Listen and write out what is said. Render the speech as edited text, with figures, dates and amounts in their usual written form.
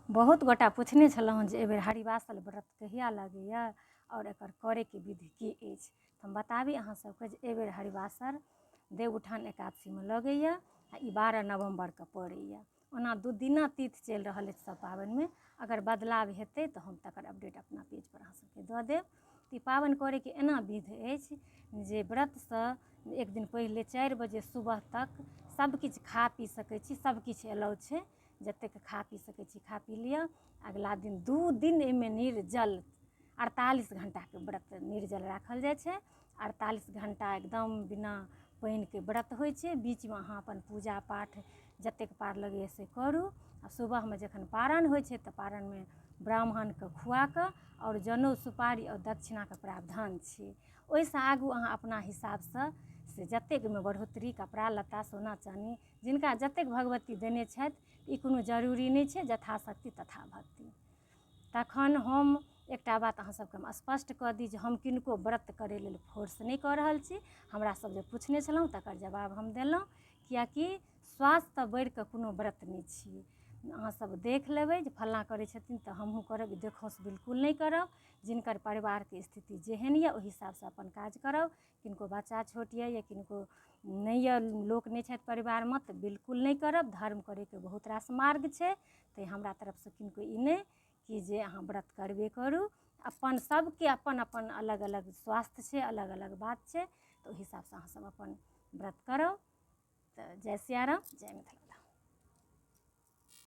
बहुत गोटा पुछने छलहुँ जे एहिबेर हरिवासर व्रत कहिया लगैए आओर एकर करैके विधि की अछि। हम बताबी अहाँ सबके जे एहिबेर हरिवासर देवउठान एकादशीमे लगैए आ ई 12 नवम्बरके पड़ैए। ओना 2 दिना तीथ चलि रहल अछि सब पाबनिमे, अगर बदलाव हेतै तऽ हम तकर अपडेट अपना पेजपर अहाँ सबके दऽ देब। ई पाबनि करैके एना विधि अछि जे व्रतसँ एक दिन पहिले 4 बजे सुबह तक सब किछु खा पी सकै छी, सब किछु एलाउ छै, जतेक खा पी सकै छी खा पी लिअ। अगला दिन 2 दिन एहिमे निर्जल 48 घंटाके व्रत निर्जल राखल जाइ छै। 48 घंटा एकदम बिना पानिके व्रत होइ छै। बीचमे अहाँ अपन पूजा पाठ जतेक पार लगैए से करू। आ सुबहमे जखन पारण होइ छै तऽ पारणमे ब्राह्मणके खुआकऽ आओर जनउ सुपारी आओर दक्षिणाके प्रावधान छै। ओहिसँ आगू अहाँ अपना हिसाबसँ से जतेक ओहिमे बढ़ोतरी कपड़ा लत्ता सोना चानी जिनका जतेक भगवती देने छथि, ई कोनो जरूरी नहि छै, यथाशक्ति तथा भक्ति। तखन हम एकटा बात अहाँ सबके हम स्पष्ट कऽ दी जे हम किनको व्रत करै लेल फोर्स नहि कऽ रहल छी। हमरा सब जे पुछने छलहुँ तकर जवाब हम देलहुँ, किएकि स्वास्थ्य बढ़िकऽ कोनो व्रत नहि छियै। अहाँ सब देख लेबै जे फल्लाँ करै छथिन तऽ हमहूँ करब, ई देखौंस बिल्कुल नहि करब। जिनकर परिवारके स्थिति जेहन यऽ ओहि हिसाबसँ अपन काज करब। किनको बच्चा छोट यऽ या किनको नहि यऽ, लोक नहि छथि परिवारमे, तऽ बिल्कुल नहि करब। धर्म करैके बहुत रास मार्ग छै, तऽ हमरा तरफसँ किनको ई नहि कि जे अहाँ व्रत करबे करू। अपन सबके अपन अपन अलग अलग स्वास्थ्य छै, अलग अलग बात छै, तऽ ओहि हिसाबसँ अहाँ सब अपन व्रत करब। तऽ जय सियाराम, जय मिथिला।